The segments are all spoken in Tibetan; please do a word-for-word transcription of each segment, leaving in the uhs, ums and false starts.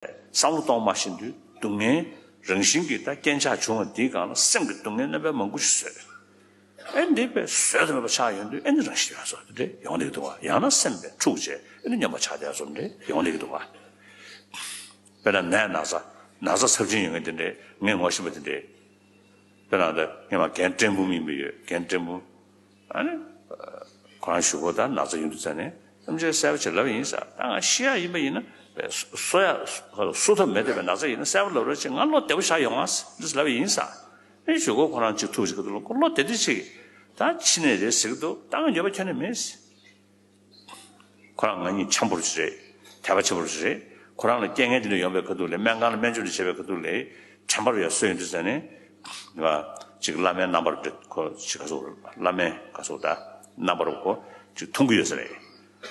བསམ་བློ་གཏོང་མ་ཤེས་དུས་སྡུག་བསྔལ་རང་བཞིན་གྱིས་ད་རྐྱེན་ཆགས་བྱུང་བ་འདིའི་སྒང་ལ་སེམས་ཀྱི་སྡུག་བསྔལ་རྣམ་པ་མང་པོ་ཞིག་བཟོས། ཨེ་འདི་པས་བཟོད་དུ་མེད་པ་ཆགས་ཡོང་དུས་ཨེ་ནི་རང་བཞིན་ཡོད་སོ་དེ་འདྲས་ཡོང་བསྡད་ཀྱི་འདུག་བ། ཡང་ན་སེམས་པས་འཁྲུགས་བྱས་ཨེ་ནི་སྨྱོན་པ་ཆགས་བསྡད་སོ་འདྲས་ཡོང་བསྡད་ཀྱི་འདུག་བ། དཔེར་ན་ནད་ན་ཚ་ན་ཚ་ཚབས་ཆེན་ཡོད་མཁན་དེ་འདྲས་ངས་ངོ་ཤེས་པ་དེ་འདྲས། དཔེར་ན་ད་ངས་མ་རྒན་ཏྲེན་བུ་མིན་པ་ཡོད་རྒན་ཏྲེན་བུ། ཨ་ནི། ཁོ་རང་གཞུག་གུ་ད་ན་ཚ་ཡོང་དུས་ཙ་ནས་སེམས་ཅན་གསལ་པོ་བྱས་ལབ་ཡིན་ས། ད་ང་ཤི་ཡ་ཡིན་པ་ཡིན་ན་གསོ་ཡ་གསོ་ཐབས་མེད་བསྡད་པའི་ན་ཚ་ཡིན་ན་གསལ་པོ་ལབ་རོགས་བྱེད། ང་བློ་བདེ་པོ་བཞག་ཡོང་ང་ཟེར་ལབ་ཡིན་ས། ཨེ་གཞུག་གུ་ཁོ་རང་གཅིག་ཐུག་ཅིག་གི་འདུག་ལོ་ཁོ་བློ་བདེ་བདེ་ཅིག་ད་ཕྱི་ནས་རེད་ཟེར་གི་འདུག་ད་ང་ཉོབ་པ་ཁྱོན་ནས་མེད་ཟེར། ཁོ་རང་ང་གཉིས་འཆམ་པོ་ཅིག་རེད། དད་པ་ཆེན་པོ་ཅིག་རེད། ཁོ་རང་ལ་རྐྱེན་ངན་དེ་འདྲ་ཡོང་བའི་ཁ་ཐུག་ལས་སྨན་ཁང་ལ་སྨན་བཅོས་འདྲ་བྱས་པའི་ཁ་ཐུག་ལས་དྲན་པ་རེ་ཡ་གསོས་ཡོང་དུས་ཙ་ནས། ང་གཅིག་བླ་མའི་རྣམ་པར་འདྲི་ཁོ་ཅིག་ག་ཚོད་བླ་མའི་ག་ཚོད་ད་རྣམ་པར་ཁོ་ཅིག་མཐོང་གི་ཡོད་ས་རེད།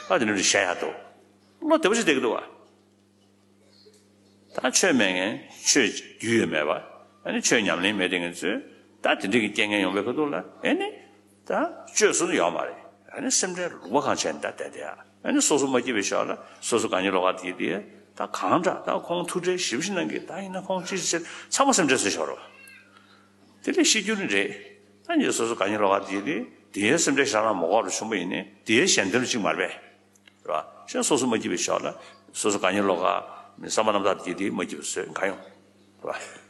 ཨ་དེ་འདྲ་འདྲ་བཤད་ཡ་འདུག་བློ་བདེ་པོ་ཅིག་བསྡད་ཀྱི་འདུག་བ། ད་ཆོས་མེད་མཁན་ཆོས་རྒྱུས་ཡོད་མེད་པ། ཨ་ནི་ཆོས་ཉམས་ལེན་མེད་དེ་ངན་ཚོས་ད་དེ་འདྲ་གི་རྐྱེན་ངན་ཡོང་བའི་ཁ་ཐུག་ལ་ཨེ་ནི། ད་བཅོས་སུ་ཡོང་མ་རེད། ཨ་ནི་སེམས་ཁྲལ་ལུང་པ་གང་བྱས་ནས་ད་བསྡད་དེ་ཨ་ནི་སོ་སོ་མ་སྐྱིད་པའི་ཞོར་ལ་སོ་སོ་དགའ་ཉེ་ལོག་ག་དེ་དེ་ད་གང་འདྲ་ད་ཁོང་ཐུགས་ཁྲལ་ཞིབ་ཞིབ་གནང་གི་ད་ཡིན་ན་ཁོང་ཅི་ཟེར་ཚང་མ་སེམས་ཁྲལ་བཟོས་ཤོར་བ། དེ་ལས་ཤི་རྒྱུ་ནི་རེད། ད་ཉེ་སོ་སོ་དགའ་ཉེ་ལོག་ག་དེ་དེ་དེའི་སེམས་ཁྲལ་ཞེ་དྲག་མ་དགོས་རུ་བྱུང་བ་ཡིན་ནི་དེའི་གཞན་དོན་གཅིག་མ་རེད་པས། རེད་བ། གཞན་སོ་སོ་མ་སྐྱིད་པའི་ཞོར་ལ་སོ་སོ་དགའ་ཉེ་ལོག་ག་མི་བསམ་པ་རྣམ་དག་དེ་དེ་མ་སྐྱིད་པ་བཟོས་གང་ཡོང་། རེད་བ།